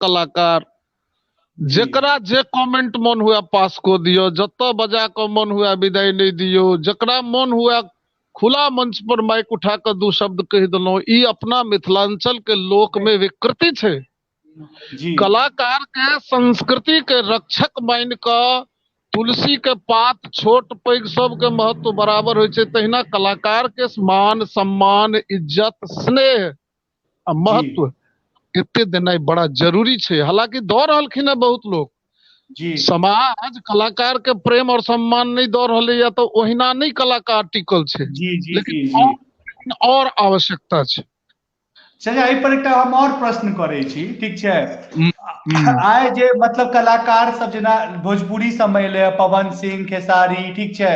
कलाकार जेकरा जे कमेंट मन हुए पास कऽ दियौ, जतऽ बजा कऽ मन हुए विदाई नहि दियौ, जकरा मन हुए खुला मंच पर माइक उठा कऽ दू शब्द कहि देलहुँ। ई अपना मिथिलांचल के लोक में विकृति छै। कलाकार के संस्कृति के रक्षक मानि कऽ तुलसी के पात छोट पैघ सबके महत्व बराबर होइ छै, तहिना कलाकार के मान सम्मान इज्जत स्नेह आ महत्व एते देनाइ बड़ा जरूरी छै। हालांकि दऽ रहलखिन हेँ बहुत लोक, समाज कलाकार के प्रेम और सम्मान नहि दऽ रहलैया तऽ ओहिना नहि कलाकार टिकल छै, लेकिन और आवश्यकता छै। चचा, एहि पर एकटा हम और प्रश्न करै छी, ठीक छै? आइ जे मतलब कलाकार सब जेना भोजपुरी सब एलै, पवन सिंह, खेसारी, ठीक छै,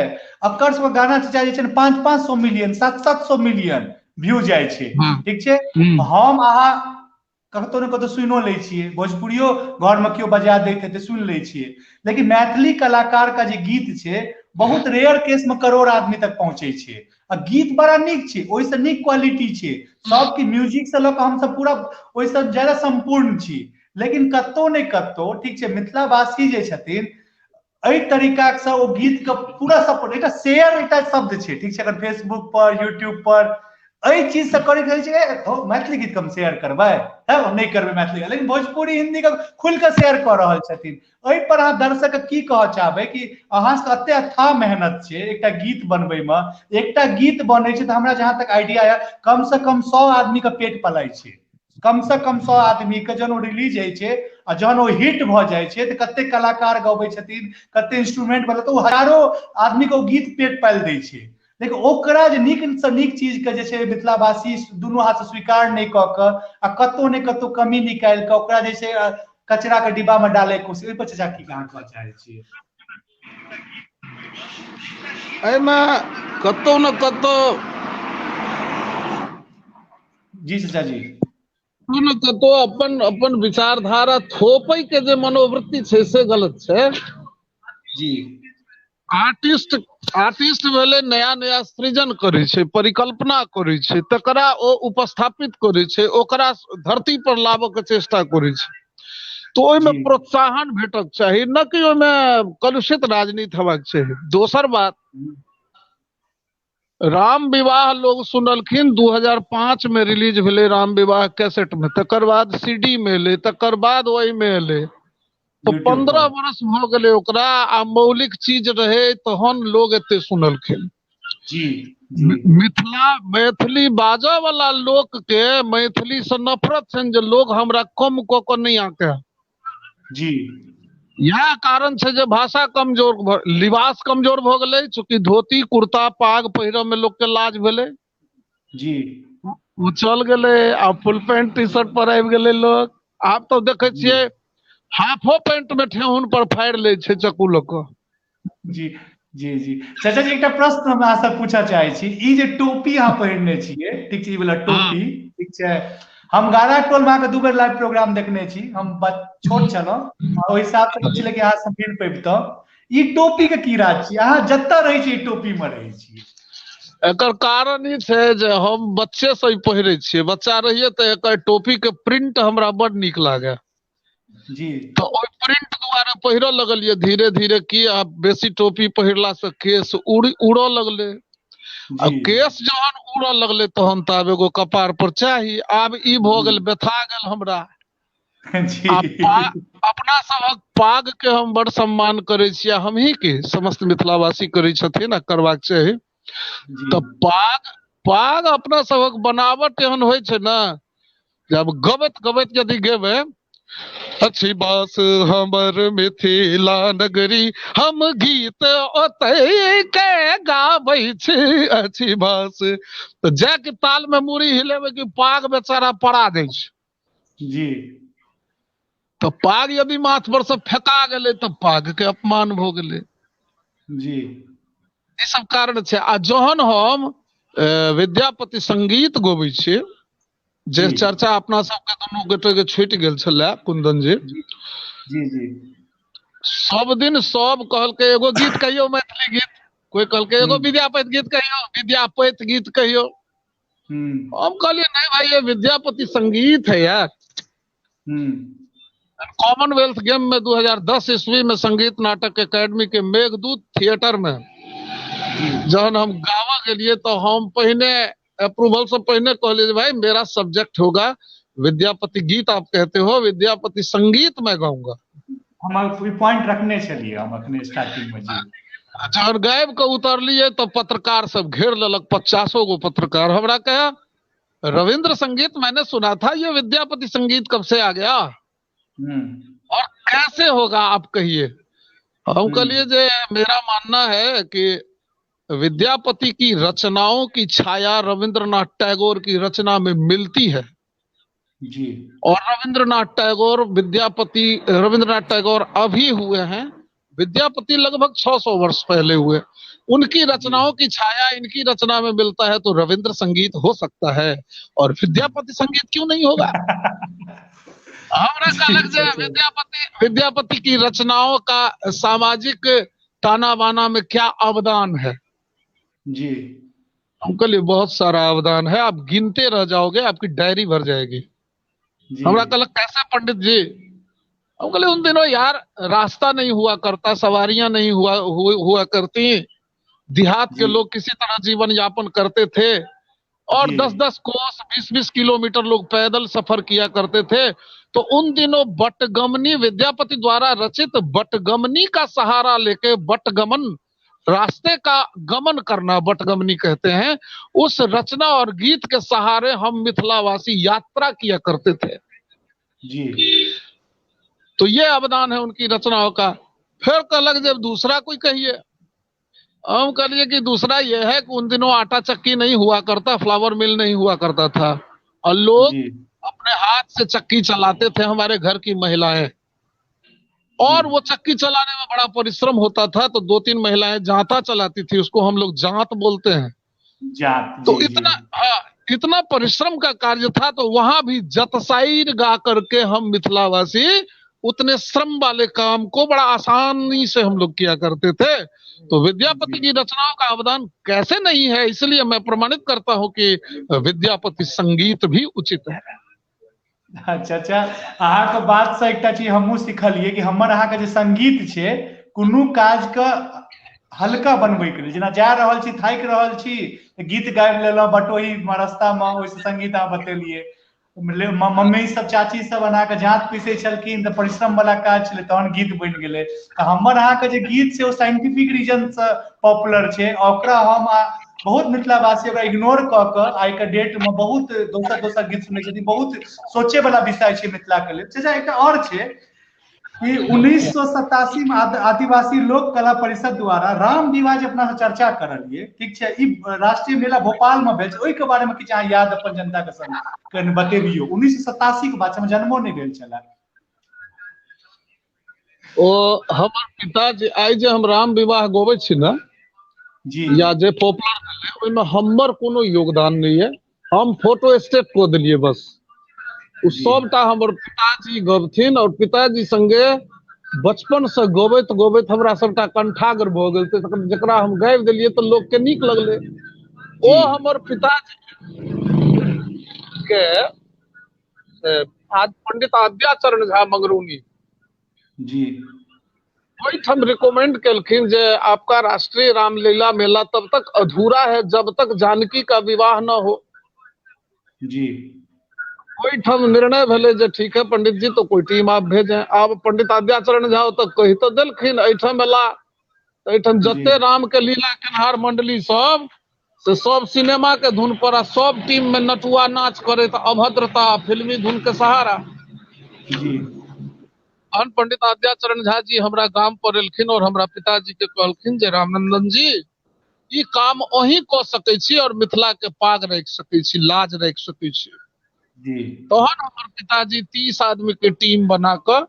एकर सबके गाना चचा जे छै ने 500-500 मिलियन, 700-700 मिलियन व्यू जाइ छै, ठीक छै? हम अहाँ कतौ ने कतौ सुनियो लै छियै, भोजपुरियो घर मे केओ बजा दैत हेतै सुनि लै छियै, लेकिन मैथिली कलाकार के जे गीत छै बहुत रेयर केस मे करोड़ आदमी तक पहुंचै छै। आ गीत बड़ा नीक छै, ओहिसँ नीक क्वालिटी छै सबके, म्यूजिक से लऽ कऽ हमसब पूरा ओहिसँ ज्यादा सम्पूर्ण छी, लेकिन कतौ ने कतौ, ठीक छै, मिथिलावासी जे छथिन एहि तरीका से ओ गीत के पूरा सपोर्ट, एकटा शेयर एकटा शब्द छै, ठीक छै, अगर फेसबुक पर यूट्यूब पर एहि चीज से करैत रहै छै, मैथिली गीत के हम शेयर करबै, हम नहि करबै मैथिली, लेकिन भोजपुरी हिंदी के खुलि कऽ शेयर कऽ रहल छथिन। एहि पर अहाँ दर्शक के की कहऽ चाहबै कि अहाँ सबके एते अथाह मेहनत छै एकटा गीत बनबै मे, एकटा गीत बनै छै तऽ हमरा जहाँ तक आइडिया यऽ कम से कम 100 आदमी के पेट पलाय छै, कम से कम 100 आदमी के जहन ओ रिलीज होइ छै आ जहन ओ हिट भऽ जाइ छै तऽ कते कलाकार गबै छथिन, कते इंस्ट्रूमेंट वाला, तऽ ओ हजारो आदमी के ओ गीत पेट पालि दै छै। लेकिन ओकरा जे नीक सँ नीक चीज के जे छै मिथिलावासी दुनू हाथ से स्वीकार नहि कऽ कऽ आ कतौ ने कतौ कमी निकालि कऽ ओकरा जे छै कचरा के डिब्बा मे डालै के कोशिश, ओहि पर चाचा की अहाँ कहऽ चाहै छियै? एहिमे कतौ ने कतौ जी चाचा जी, कतौ ने कतौ अपन अपन विचारधारा थोपै के जे मनोवृत्ति छै से गलत छै। आर्टिस्ट भेलै नया नया सृजन करै छै, परिकल्पना करै छै, तकरा ओ उपस्थापित करै छै, ओकरा धरती पर लाबऽ के चेष्टा करै छै, तऽ ओहिमे प्रोत्साहन भेटक चाही, न कि ओहिमे कलुषित राजनीति हेबाक चाही। दोसर बात, राम विवाह लोग सुनलखिन 2005 में रिलीज भेलै राम विवाह कैसेट में, तकर बाद सीडी में एलै, तकर बाद ओहिमे एलै, तऽ 15 वर्ष भऽ गेलै ओकरा, आ मौलिक चीज रहै तहन लोग एते सुनलखिन। मिथिला मैथिली बाजऽ वाला लोक के मैथिली से नफरत छनि जे लोग हमरा कम कऽ कऽ नहि आंके। इएह कारण छै जे भाषा कमजोर भऽ, लिबास कमजोर भऽ गेलै, चूँकि धोती कुर्ता पाग पहिरऽ मे लोक के लाज भेलै। ओ चल गेलै, आब फुल पैंट टी शर्ट पर आबि गेलै लोक। आब तऽ देखै छियै हाफो पैंट मे ठेहुन पर फाड़ि लै छै चक्कू लऽ कऽ। जी जी जी चाचा जी, एकटा प्रश्न हम अहाँ से पूछऽ चाहै छी। ई जे टोपी अहाँ पहिरने छियै, ठीक छै, ई वाला टोपी, ठीक छै, हम गारा टोल में अहाँके 2 बेर लाइव प्रोग्राम देखने छी, हम छोट छलहुँ, ओहि हिसाब से छलै कि अहाँ से मिल पबितहुँ। ई टोपी के की राज छी? अहाँ जतऽ रहै छी ई टोपी में रहै छी। एकर कारण ई छै जे हम बच्चे से ई पहिरै छियै, बच्चा रहियै तऽ एकर टोपी के प्रिंट हमरा बड नीक लागे। तऽ ओहि प्रिंट दुआरे पहिरऽ लगलियै धीरे धीरे की आब बेसी टोपी पहिरला से केश उड़ऽ लगलै, आ केश जहन उड़ऽ लगलै तहन तऽ आब एगो कपार पर चाही। आब ई भऽ गेल, व्यथा गेल हमरा। आ अपना सभक पाग के हम बड़ सम्मान करै छियै, हमही के समस्त मिथिलावासी करै छथिन आ करबाक चाही। तऽ पाग अपना सभक बनावट एहन होइ छै ने, जब गबैत गबैत यदि गेबै, अछि बास हमर मिथिला नगरी, हम गीत ओतै के गाबै छी, अछि बास, तऽ जाके ताल में मुड़ी हिलेबै कि पाग बेचारा पड़ा जाइ छै। तऽ पाग यदि माथ पर से फेका गेलै तऽ पाग के अपमान भऽ गेलै। ई सब कारण छै। आ जहन हम विद्यापति संगीत गबै छी, जे चर्चा अपना सबके दुनू गोटे के छूटि गेल छलै कुंदन जी। जी जी। सब दिन सब कहलकै एगो गीत कहियौ मैथिली गीत, कोई कहलकै एगो विद्यापति गीत कहियौ, विद्यापति गीत कहियौ। हम कहलियै नहीं भाई, ये विद्यापति संगीत है यार। कॉमनवेल्थ गेम में 2010 ईस्वी में संगीत नाटक एकेडमी के मेघदूत थिएटर में जहन हम गावा गेलिए तो हम पहिने अप्रूवल से पहिने कहलिए जे भाई मेरा सब्जेक्ट होगा विद्यापति गीत, आप कहते हो विद्यापति संगीत मैं गाऊंगा। हम ई पॉइंट रखने छलिए हम अखने स्टार्टिंग में जी। जहन गाबि के उतरलिए तो पत्रकार सब घेर लेलक, 50 गो पत्रकार हमरा कहे रविंद्र संगीत मैंने सुना था, ये विद्यापति संगीत कब से आ गया और कैसे होगा आप कहिए। हम कहलिए जे मेरा मानना है कि विद्यापति की रचनाओं की छाया रविंद्रनाथ टैगोर की रचना में मिलती है जी। और रविंद्रनाथ टैगोर विद्यापति, रविंद्रनाथ टैगोर अभी हुए हैं, विद्यापति लगभग 600 वर्ष पहले हुए, उनकी रचनाओं की छाया इनकी रचना में मिलता है तो रविंद्र संगीत हो सकता है और विद्यापति संगीत क्यों नहीं होगा। हमरा कहलक जे विद्यापति की रचनाओं का सामाजिक ताना बाना में क्या अवदान है जी। हम कहलिए बहुत सारा अवदान है, आप गिनते रह जाओगे, आपकी डायरी भर जाएगी। हमरा कहलक कैसे पंडित जी? हम कहलिए उन दिनों यार रास्ता नहीं हुआ करता, सवारियां नहीं हुआ करती, देहात के लोग किसी तरह जीवन यापन करते थे और 10-10 कोस 20-20 किलोमीटर लोग पैदल सफर किया करते थे। तो उन दिनों बटगमनी, विद्यापति द्वारा रचित बटगमनी का सहारा लेके बटगमन, रास्ते का गमन करना बटगमनी कहते हैं, उस रचना और गीत के सहारे हम मिथिलावासी यात्रा किया करते थे जी। तो ये अवदान है उनकी रचनाओं का। फिर कहलक जब दूसरा कोई कहिए, हम कहलिए कि दूसरा यह है कि उन दिनों आटा चक्की नहीं हुआ करता, फ्लावर मिल नहीं हुआ करता था और लोग अपने हाथ से चक्की चलाते थे, हमारे घर की महिलाएं, और वो चक्की चलाने में बड़ा परिश्रम होता था, तो 2-3 महिलाएं जांता चलाती थी, उसको हम लोग जांत बोलते हैं। जात, तो इतना, हाँ, इतना परिश्रम का कार्य था, तो वहां भी जतसाई गा करके हम मिथिलावासी उतने श्रम वाले काम को बड़ा आसानी से हम लोग किया करते थे। तो विद्यापति की रचनाओं का अवदान कैसे नहीं है, इसलिए मैं प्रमाणित करता हूं कि विद्यापति संगीत भी उचित है। अच्छा अच्छा, अहाँके बात से एकटा चीज हमहूँ सिखलिए कि हमर अहाँके जे संगीत छै कोनो काज के हल्का बनबै के लेल, जेना जा रहल छी थाकि रहल छी गीत गाबि लेलहुँ बटोही रास्ता मे, ओहिसँ संगीत अहाँ बतेलिए। मम्मी सब चाची सब अहाँके जाँत पीसै छलखिन तऽ परिश्रम वाला काज छलै तहन गीत बनि गेलै। तऽ हमर अहाँके जे गीत छै ओ साइंटिफिक रीजन से पॉपुलर छै, ओकरा हम बहुत मिथिलावासी ओकरा इग्नोर कऽ कऽ आइ के डेट मे बहुत दोसर दोसर गीत सुनै छथिन। बहुत सोचे वाला विषय छै मिथिला के लेल। चाचा एकटा और छै कि 1987 में आदिवासी लोक कला परिषद द्वारा राम विवाह जे अपना से चर्चा करलिए, ठीक छै, ई राष्ट्रीय मेला भोपाल में भेल छै, ओहि के बारे में किछु अहाँ याद अपन जनता के संग कनि बतेबियौ। 1987 के बात छै, हमर जन्मो नहि भेल छलै। ओ हमर पिताजी, आइ जे हम राम विवाह गबै छी ने जी, या जे पॉपुलर भेलै, ओहिमे हमर कोनो योगदान नहि है, हम फोटो स्टेट कऽ देलियै बस। ओ सबटा हमर पिताजी गबथिन और पिताजी संगे बचपन से गबैत गबैत हमरा सबटा कंठाग्र भऽ गेल, तऽ जकरा हम गाबि देलियै तऽ लोक के नीक लगलै। ओ हमर पिताजी के पंडित आद्याचरण झा मंगरूनी जी ओहिठाम रिकमेंड केलखिन जे आपका राष्ट्रीय रामलीला मेला तब तक अधूरा है जब तक जानकी का विवाह न हो जी। ओहिठाम निर्णय भेलै जे ठीक है पंडित जी तो कोई टीम आप भेजें। आब पंडित आद्याचरण झा ओतऽ कहि तऽ देलखिन, एहिठाम एला एहिठाम जते राम के लीला केनहार मंडली सब से सब सिनेमा के धुन पर आ सब टीम में नटुआ नाच करैत अभद्रता फिल्मी धुन के सहारा जी। तहन पंडित आद्याचरण झा जी हमरा गाम पर एलखिन और हमरा पिताजी के कहलखिन जे रामनंदन जी ई काम अहीं कऽ सकै छी और मिथिला के पाग राखि सकै छी, लाज राखि सकै छी जी। तहन हमर पिताजी 30 आदमी के टीम बना कऽ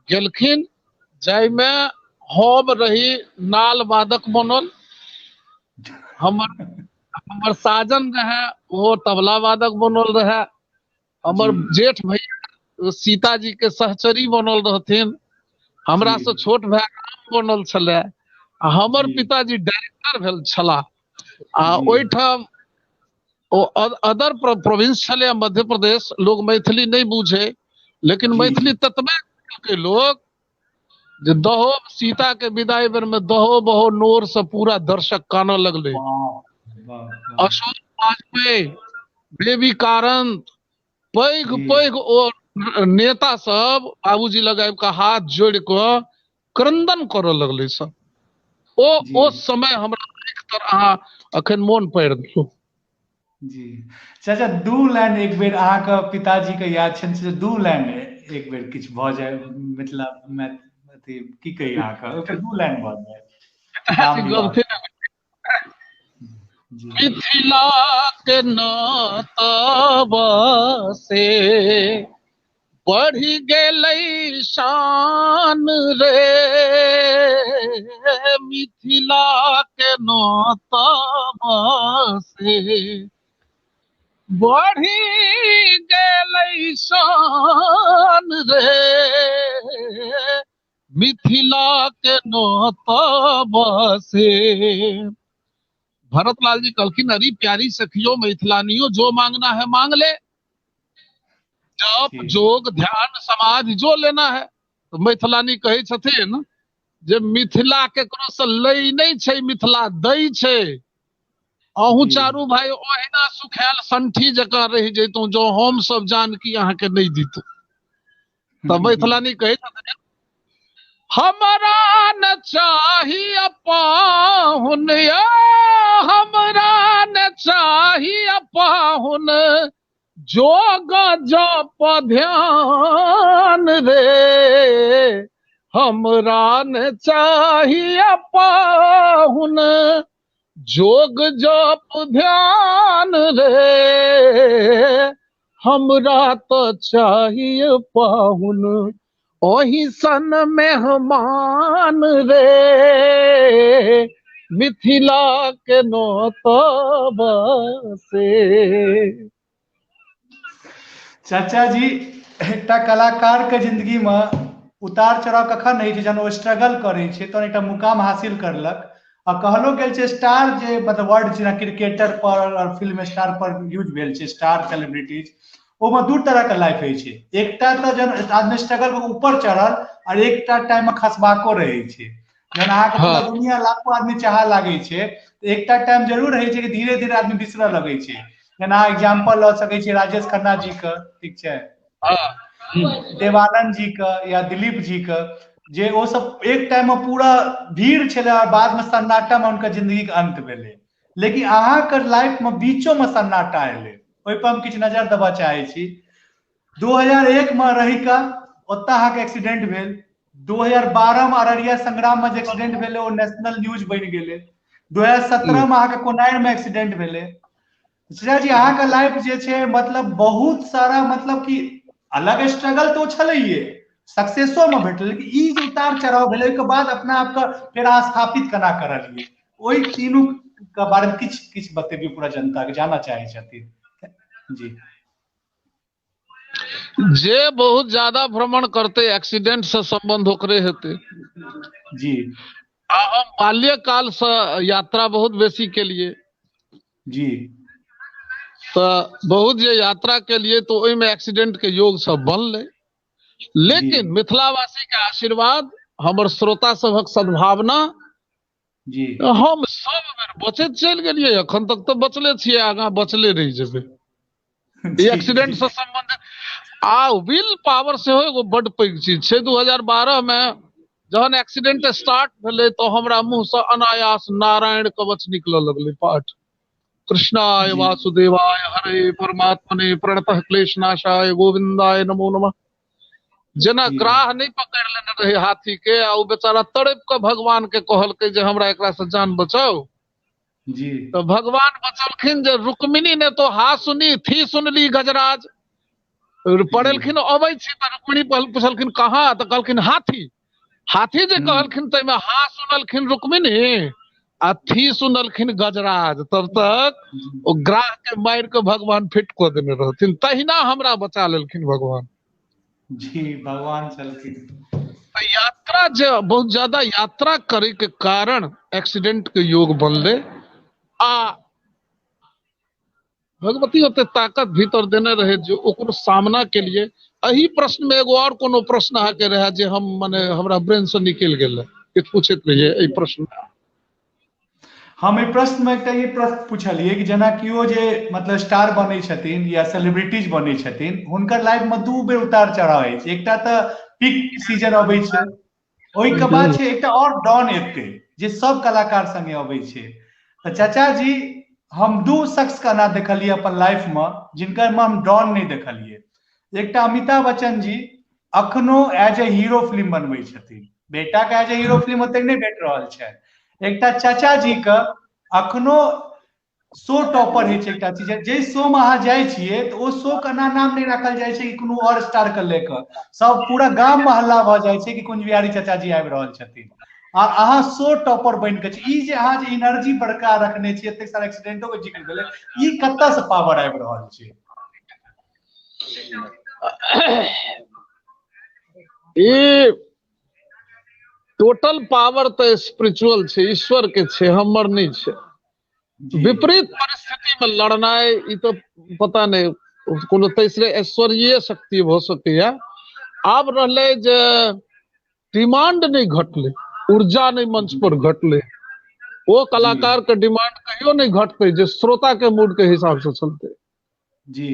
गेलखिन, जाहिमे हम रही नाल वादक बनल, हमर साजन रहे ओहो तबला वादक बनल रहे, हमर जेठ भैया सीता जी के सहचरी बनल रहथिन, हमरा से छोट भाई राम बनल छलै, आ हमर पिताजी डायरेक्टर भेल छलाह। आ ओहिठाम ओ अदर प्रोविंस छलै मध्य प्रदेश, लोग मैथिली नहीं बूझे, लेकिन मैथिली ततबे केलकै लोक जे दहो सीता के विदाई बेर में दहो बहो नोर से पूरा दर्शक कानऽ लगलै। अशोक वाजपेयी, बेबी कारंत, पैघ पैघ ओ नेता सब बाबूजी लग आबि कऽ हाथ जोड़ि कऽ क्रंदन करऽ लगलै सब। ओ ओ समय हमरा आँखि तर अहाँ अखन मोन पाड़ि देलहुँ। जी चाचा, 2 लाइन एक बेर अहाँके पिताजी के याद छनि से 2 लाइन एक बेर किछु भऽ जाय मिथिला मे, अथी की कही अहाँके, ओहिपर 2 लाइन भऽ जाय। पिताजी गबथिन। मिथिला के नातबा से बढ़ि गेलै शान रे, मिथिला के नातबा से बढ़ि गेलै शान रे, मिथिला के नातबा से। भरत लाल जी कहलखिन अरे प्यारी सखियो मैथिलानियो, जो मांगना है मांग ले, जप जोग ध्यान समाधि जो लेना है। तऽ मैथिलानी कहै छथिन जे मिथिला केकरो से लै नहि छै, मिथिला दै छै। अहूँ चारू भाई ओहिना सुखायल संठी जकाँ रहि जैतहुँ जो हम सब जानकी अहाँके नहि दितहुँ। तऽ मैथिलानी कहै छथिन हमरा न चाही पाहुन, हमरा न चाही पाहुन, जोग जप ध्यान रे, हमरा न चाही पाहुन, जोग जप ध्यान रे, हमरा तो चाहिए पाहुन ओही सन मेहमान रे, मिथिला के नोतबा से। चाचा जी, एकटा कलाकार के जिंदगी में उतार चढ़ाव कखन होइ छै? जहन ओ स्ट्रगल करै छै तहन एकटा मुकाम हासिल करलक। आ कहलो गेल छै स्टार जे मतलब वर्ड जेना क्रिकेटर पर और फिल्म स्टार पर यूज भेल छै, स्टार सेलिब्रिटीज, ओहिमे 2 तरह के लाइफ होइ छै। एकटा तऽ जहन आदमी स्ट्रगल के ऊपर चढ़ल और एकटा टाइम में खसबाको रहै छै। जहन अहाँके पूरा दुनिया लाखो आदमी चाह लागै छै, तऽ एकटा टाइम जरूर रहै छै कि धीरे धीरे आदमी बिसरऽ लगै छै। जेना अहाँ एग्जाम्पल लऽ सकै छी राजेश खन्ना जी के, ठीक छै, देवानंद जी के या दिलीप जी के, जे ओ सब एक टाइम में पूरा भीड़ छलै और बाद में सन्नाटा में हुनकर जिंदगी के अंत भेलै। लेकिन अहाँके लाइफ में बीचो में सन्नाटा एलै, ओहि पर हम किछु नजर देबऽ चाहै छी। 2001 में रहिका ओतऽ अहाँके एक्सीडेंट भेल। 2012 में अररिया संग्राम में जे एक्सीडेंट भेलै ओ नेशनल न्यूज बनि गेलै। 2017 में अहाँके कोनाइर में एक्सीडेंट भेलै। सुजय जी, अहाँके लाइफ जे छै मतलब बहुत सारा मतलब कि अलग स्ट्रगल तऽ ओ छलैये, सक्सेसो में भेटल, लेकिन ई जे उतार चढ़ाव भेलै ओहिके बाद अपना आपके फेर अहाँ स्थापित केना करलियै, ओहि तीनू के बारे में किछु किछु बतेबियौ, पूरा जनता के जानऽ चाहै छथिन। जी। जे बहुत ज्यादा भ्रमण करते एक्सीडेंट से संबंध ओकरे हेतै। जी। आ हम बाल्यकाल से यात्रा बहुत बेसी केलिए। जी। तऽ बहुत जे यात्रा केलिए तऽ ओहिमे एक्सीडेंट के योग सब बनलै। लेकिन मिथिलावासी के आशीर्वाद, हमर श्रोता सभक सद्भावना, जी, हम सब बेर बचैत चलि गेलियै, अखन तक तऽ बचले छियै, आगाँ बचले रहि जेबै। ई एक्सीडेंट से संबंधित आ will power सेहो एगो बड्ड पैघ चीज छै। 2012 मे जहन एक्सीडेंट स्टार्ट भेलै तऽ हमरा मुँह से अनायास नारायण कवच निकलऽ लगलै पाठ। कृष्णाय वासुदेवाय हरे परमात्मने प्रणतः क्लेशनाशाय गोविंदाय नमो नमः। जेना ग्राह नहि पकड़ि लेने रहे हाथी के आ ओ बेचारा तड़पि कऽ भगवान के कहलकै जे हमरा एकरा से जान बचाउ। जी। तऽ भगवान बचलखिन जे रुक्मिणी ने तो हा सुनी थी सुनली गजराज। पड़ेलखिन अबै छी तऽ रुक्मिणी पुछलखिन कहाँ, तऽ कहलखिन हाथी। हाथी जे कहलखिन ताहिमे हा सुनलखिन रुक्मिणी आ थी सुनलखिन गजराज। तब तक ओ ग्राह के मारि कऽ भगवान फिट कऽ देने रहथिन, तहिना हमरा बचा लेलखिन भगवान। जी, भगवान छलखिन। तऽ यात्रा जे बहुत ज्यादा यात्रा करे के कारण एक्सीडेंट के योग बनलै। आ भगवती ओते ताकत भीतर देने रहे जे ओकरो सामना के लिए। एहि प्रश्न में एगो और कोनो प्रश्न अहाँके रहे जे हम मने हमरा ब्रेन से निकलि गेल रहे, किछु पूछैत रहियै एहि प्रश्न में। हम एहि प्रश्न में एकटा ई प्रश्न पुछलियै कि जेना केओ जे मतलब स्टार बनै छथिन या सेलिब्रिटीज बनै छथिन, हुनकर लाइफ में दू बेर उतार चढ़ाव होइ छै। एकटा तऽ पीक सीजन अबै छै, ओहिके बाद छै एकटा और डाउन एतै जे सब कलाकार संगे अबै छै। तऽ चाचा जी, हम दू शख्स के एना देखलियै अपन लाइफ में जिनकर में हम डाउन नहि देखलियै। एकटा अमिताभ बच्चन जी अखनो एज ए हीरो फिल्म बनबै छथिन, बेटा के एज ए हीरो फिल्म ओतेक नहि भेट रहल छै। एकटा चाचा जी के अखनो शो टॉपर होइ छै। एकटा चीज जे शो में अहाँ जाइ छियै तऽ ओ शो के एना नाम नहि राखल जाइ छै कि कोनो और स्टार के लए कऽ, सब पूरा गाम में हल्ला भऽ जाइ छै कि कुंज बिहारी चाचा जी आबि रहल छथिन आ अहाँ शो टॉपर बनि कऽ छी। ई जे अहाँ जे एनर्जी बरकरार रखने छी, एतेक सारा एक्सीडेंटो के जिक्र भेलै, ई कतऽ से पावर आबि रहल छै? ई टोटल पावर तऽ स्पिरिचुअल छै, ईश्वर के छै, हमर नहि छै। विपरीत परिस्थिति में लड़नाइ ई तऽ पता नहि कोनो तेसरे ऐश्वर्य शक्ति भऽ सकैया। आब रहलै जे डिमांड नहि घटलै, ऊर्जा नहि मंच पर घटलै, ओ कलाकार के डिमांड कहियो नहि घटतै जे श्रोता के मूड के हिसाब से चलतै। जी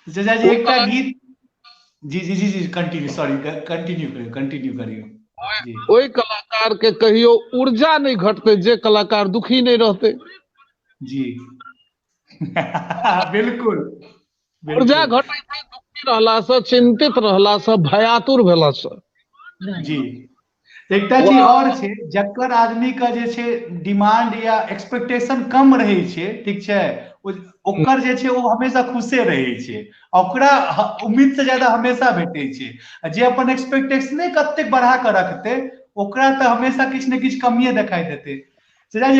चाचा जी, एकटा गीत जी जी जी जी कंटिन्यू, सॉरी, कंटिन्यू करियौ, कंटिन्यू करियौ। ओहि कलाकार के कहियो ऊर्जा नहि घटतै जे कलाकार दुखी नहि रहतै। जी बिल्कुल, ऊर्जा घटै छै दुखी रहला से, चिंतित रहला से, भयातुर भेला से। जी एकटा चीज और छै, जकर आदमी के जे छै डिमांड या एक्सपेक्टेशन कम रहै छै, ठीक छै, ओकर जे छै ओ हमेशा खुशे रहै छै, ओकरा उम्मीद से ज्यादा हमेशा भेटै छै। आ जे अपन एक्सपेक्टेशने कतेक बढ़ा कऽ रखतै ओकरा तऽ हमेशा किछु ने किछु कमिए देखाई देतै।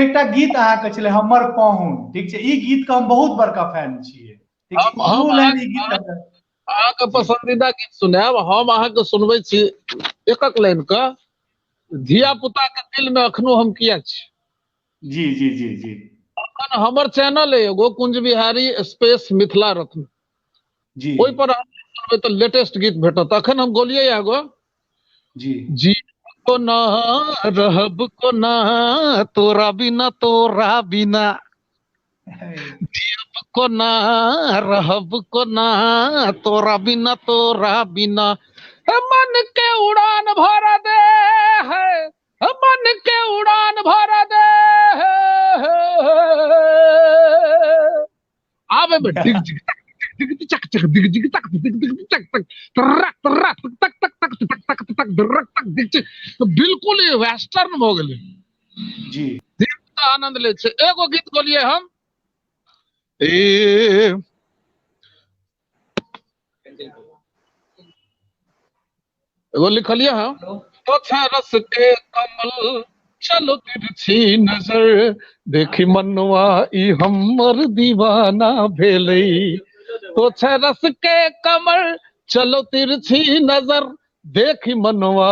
एकटा गीत अहाँके छलै हमर पाहुन, ठीक छै, ई गीत के हम बहुत बड़का फैन छियै, ठीक छै, दू लाइन ई गीत अहाँके पसंदीदा गीत सुनायब हम, अहाँके सुनबै छी एकक लाइन के, धिया पुता के दिल में अखनो हम किया छी। जी जी जी जी अखन हमर चैनल है एगो कुंज बिहारी स्पेस मिथिला रत्न जी, ओहि पर अहाँ सुनबै तऽ लेटेस्ट गीत भेटत। अखन हम गोलियै एगो जी जी कोना रहब कोना तोरा बिना, तोरा बिना जियब कोना रहब कोना तोरा बिना, तोरा बिना मन के उड़ान भर दे है, मन के उड़ान भर दे है। आबे में डिग डिग तक डिग डिग चक चक डिग डिग तक डिग डिग चक तक तरक तरक तक तक तक तक तक तक दरक तक डिग डिग, तो बिल्कुल ई वेस्टर्न भऽ गेलै। जी आनंद लै छै। एगो गीत गोलियै हम, ए एगो लिखलियै हम, तो छै रस के कमल चलो तिरछी नजर देखी मनुआ ई हमर दीवाना भेलै, तो छै रस के कमल चलो तिरछी नजर देखी मनुआ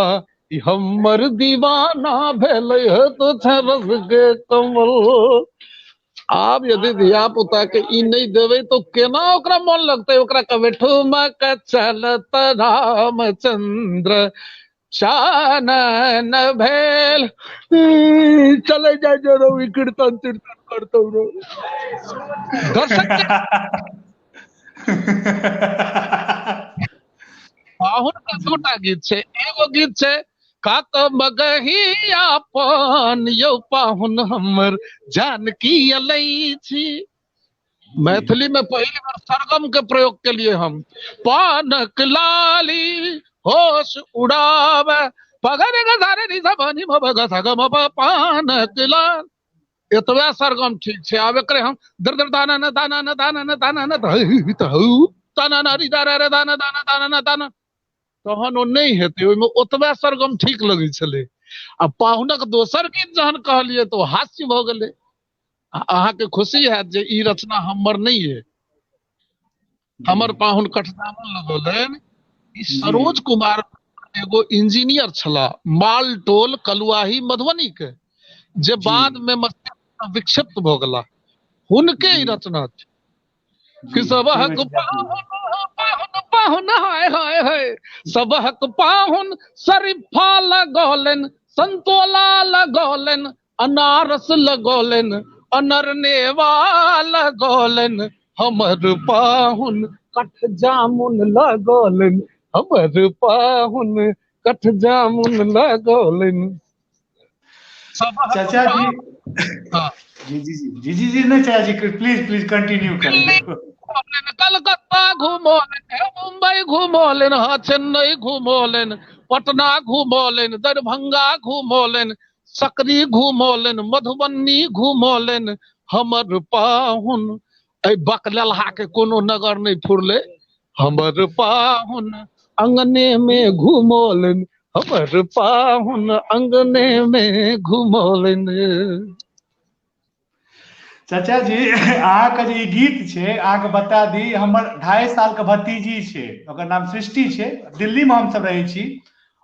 ई हमर दीवाना भेलै, तो छै रस के कमल। आब यदि धिया पुता के ई नहि देबै तो केना ओकरा मन लगतै? ओकरा कहबै ठुमक चलत रामचंद्र चानन भेल, चले जाय जो रौ, ई कीर्तन तीर्तन करतौ रौ। दर्शक पाहुन के दूटा गीत छै, एगो गीत छै काक मगहिया पान यौ पाहुन हमर जानकी अलै छी। मैथिली में पहिल बेर सरगम के प्रयोग के लिए हम पानक लाली होश उड़ावे पगर गधारे नि सबनी मग सगम पानक लाल, एतबे सरगम ठीक छै। आब एकरे हम दर दर दाना न दाना न दाना न दाना न हु ताना न री दारा रे दाना दाना दाना न दाना, तहन ओ नहि हेतै। ओहिमे ओतबे सरगम ठीक लगै छलै। आ पाहुनक दोसर गीत जहन कहलियै तऽ ओ हास्य भऽ गेलै। आ अहाँके खुशी हैत जे ई रचना हमर नहि अइ, हमर पाहुन कठदामन लगौलनि। ई सरोज कुमार एगो इंजीनियर छलाह, मालटोल कलुआही मधुबनी के, जे बाद में मस्तिष्क विक्षिप्त भऽ गेला, हुनके ई रचना छै। कि सबहक पाहुन पाहुन पाहुन हाय हाय हाय सबहक पाहुन शरीफा लगौलनि संतोला लगौलनि अनारस लगौलनि अनरनेवा लगौलनि हमर पाहुन कठ जामुन लगौलनि हमर पाहुन कठ जामुन लगौलनि। चाचा जी, हाँ। जी जी जी जी जी जी नहीं चाचा जी, प्लीज प्लीज कंटिन्यू करिए। कलकत्ता घुमौलनि, मुंबई घुमौलनि, हाँ चेन्नई घुमौलनि, पटना घुमौलनि, दरभंगा घुमौलनि, सकरी घुमौलनि, मधुबनी घुमौलनि, हमर पाहुन एहि बकलेलहा के कोनो नगर नहि फुरलै, हमर पाहुन अंगने मे घुमौलनि, हमर पाहुन अंगने मे घुमौलनि। चाचा जी, अहाँके जे ई गीत छै, अहाँके बता दी, हमर 2.5 साल के भतीजी छै, ओकर नाम सृष्टि छै, दिल्ली में हमसब रहै छी,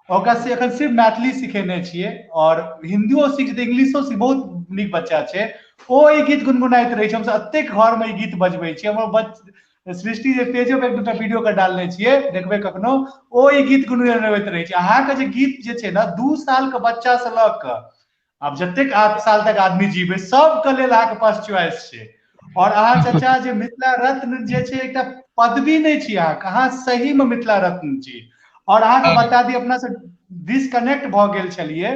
ओकरा से एखन सिर्फ मैथिली सिखेने छियै और हिंदियो सीख जेतै, इंग्लिशो सीख, बहुत नीक बच्चा छै। ओ ई गीत गुनगुनाइत रहै छै, हमसब एतेक घर में ई गीत बजबै छियै। हमर सृष्टि जे पेजो पर एक दूटा वीडियो के डालने छियै, देखबै कखनो, ओ ई गीत गुनगुनबैत रहै छै। अहाँके जे गीत जे छै ने, 2 साल के बच्चा से लऽ कऽ आब जतेक 8 साल तक आदमी जीवे, सबके लेल अहाँके पास चॉइस छै। और अहाँ चाचा जे मिथिला रत्न जे छै, एकटा पदवी नहि छी अहाँके, अहाँ सही में मिथिला रत्न छी। और अहाँके बता दी, अपना से डिसकनेक्ट भऽ गेल छलियै,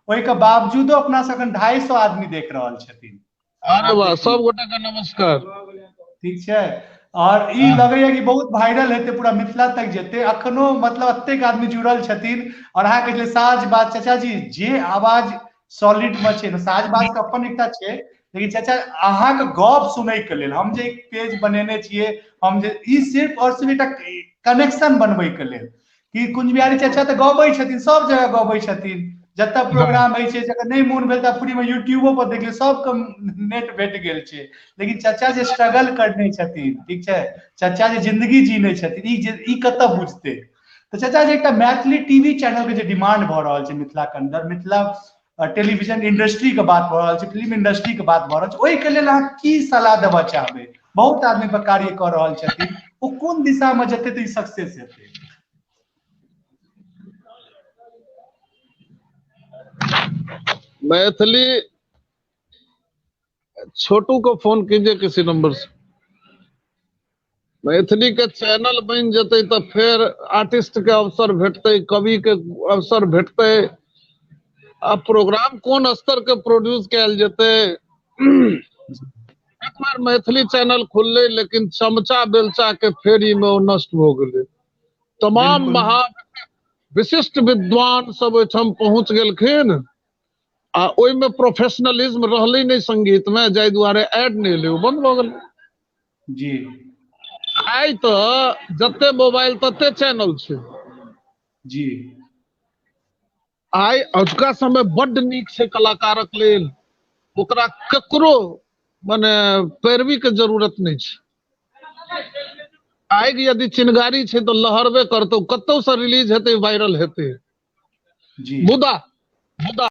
ओहिके बावजूदो अपना से अखन 250 आदमी देख रहल छथिन। अरे वाह, सब गोटे के नमस्कार। ठीक छै। और ई लगैया कि बहुत वायरल हेतै, पूरा मिथिला तक जेतै। अखनो मतलब एतेक आदमी जुड़ल छथिन। और अहाँ कहै छलियै साज बाज, चाचा जी जे आवाज सॉलिड में छै ने, साज बाज के अपन एकटा छै, लेकिन चाचा अहाँके गप सुनै के लेल हम जे एक पेज बनेने छियै, हम जे ई सिर्फ और सिर्फ एकटा कनेक्शन बनबै के लेल कि कुंज बिहारी चाचा तऽ गबै छथिन, सब जगह गबै छथिन, जतऽ प्रोग्राम होइ छै, जकर नहि मोन भेल तऽ फ्री में यूट्यूबो पर देख लियौ, सबके नेट भेट गेल छै। लेकिन चाचा जे स्ट्रगल करने छथिन, ठीक छै, चाचा जे जिंदगी जीने छथिन, ई जे ई कतऽ बुझतै। तऽ चाचा जे एकटा मैथिली टीवी चैनल के जे डिमांड भऽ रहल छै मिथिला के अंदर, मिथिला टेलीविजन इंडस्ट्री के बात भऽ रहल छै, फिल्म इंडस्ट्री के बात भऽ रहल छै, ओहिके लेल अहाँ की सलाह देबऽ चाहबै? बहुत आदमी पर कार्य कऽ रहल छथिन, ओ कोन दिशा में जेतै तऽ ई सक्सेस हेतै? मैथिली छोटू को फोन कीजिए किसी नंबर से। मैथिली के चैनल बनि जेतै तऽ फेर आर्टिस्ट के अवसर भेटतै, कवि के अवसर भेटतै, आ प्रोग्राम कोन स्तर के प्रोड्यूस कयल जेतै। एक बार मैथिली चैनल खुललै, लेकिन चमचा बेलचा के फेरी में ओ नष्ट भऽ गेलै। तमाम महा विशिष्ट विद्वान सब ओहिठाम पहुँच गेलखिन आ ओहिमे प्रोफेशनलिज्म रहलै नहि संगीत में, जाहि दुआरे एड नहि एलै, ओ बंद भऽ गेलै। जी। आइ तऽ जते मोबाइल तते चैनल छै। जी। आइ अजुका समय बड्ड नीक छै कलाकारक लेल, ओकरा ककरो मने पैरवी के जरूरत नहि छै। आगि यदि चिनगारी छै तऽ लहरबे करतौ, कतौ से रिलीज हेतै, वायरल हेतै। जी। मुदा मुदा